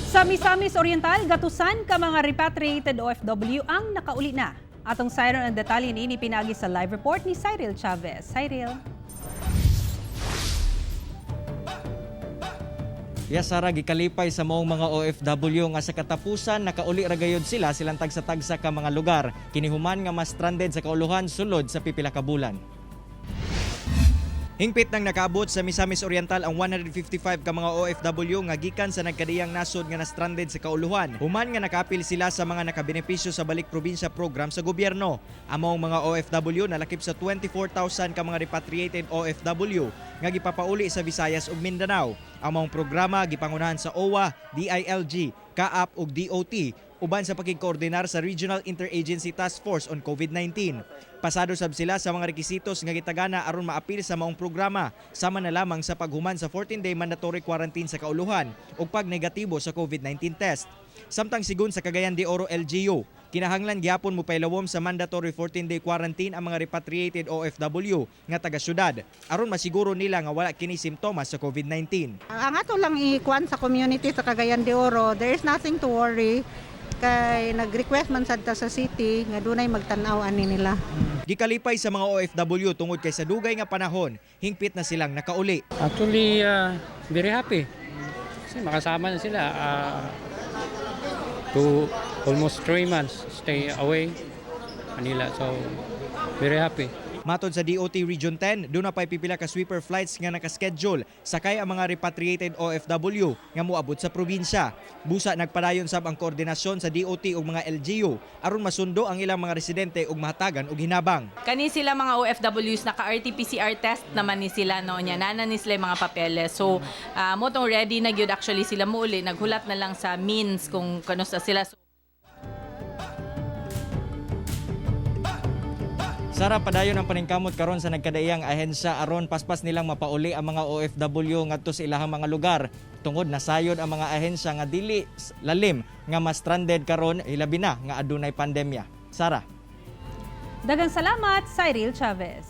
Sa Misamis Oriental, gatusan ka mga repatriated OFW ang nakauli na. Atong sayran ang detalye niini pinaagi sa live report ni Cyril Chavez. Cyril. Yes, Sara, gikalipay sa maong mga OFW nga sa katapusan nakauli ra gayud sila silang tagsa-tagsa ka mga lugar. Kinihuman nga mas stranded sa kauluhan sulod sa pipila ka bulan. Hingpit nang nakaabot sa Misamis Oriental ang 155 ka mga OFW nga gikan sa nagkadiyang nasod nga na-stranded sa kauluhan. Human nga nakapil sila sa mga nakabenepisyo sa Balik Probinsya program sa gobyerno. Among mga OFW nalakip sa 24,000 ka mga repatriated OFW nga gipapauli sa Visayas ug Mindanao. Among programa gipangunahan sa OWA, DILG, CAAP ug DOT uban sa pakigkoordinar sa Regional Interagency Task Force on COVID-19. Pasado sab sila sa mga rekisitos nga gitagana aron maapil sa maong programa, sama na lamang sa paghuman sa 14-day mandatory quarantine sa kauluhan ug pag negatibo sa COVID-19 test. Samtang sigon sa Cagayan de Oro LGU, kinahanglan gyapon mopailawom sa mandatory 14-day quarantine ang mga repatriated OFW nga taga syudad aron masiguro nila nga wala kini simptomas sa COVID-19. Ang ato lang ikuan sa community sa Cagayan de Oro, there is nothing to worry kay nag-request man sad ta sa city nga dunay magtan-aw ani nila. Gikalipay sa mga OFW tungod kay sa dugay nga panahon, hingpit na silang nakauli. Actually, very happy. Kasi makasama na sila. To almost 3 months stay away Manila. So, very happy. Matod sa DOT Region 10, duna pa'y pipila ka sweeper flights nga nakaschedule sakay ang mga repatriated OFW nga moabot sa probinsya. Busa nagpadayon sab ang koordinasyon sa DOT ug mga LGU aron masundo ang ilang mga residente ug mahatagan og hinabang. Kani sila mga OFWs, naka RT-PCR test naman ni sila, no, nya nana ni sila yung mga papeles. So mo tong ready na gyud actually sila muuli, naghulat na lang sa means kung kano sa sila. So, Sara, padayon ang paningkamot karon sa nagkadaiyang ahensya aron paspas nilang mapauli ang mga OFW ngadto sa ilahang mga lugar tungod nasayod ang mga ahensya nga dili lalim nga mas stranded karon, hilabi na nga adunay pandemya. Sara. Daghang salamat, Cyril Chavez.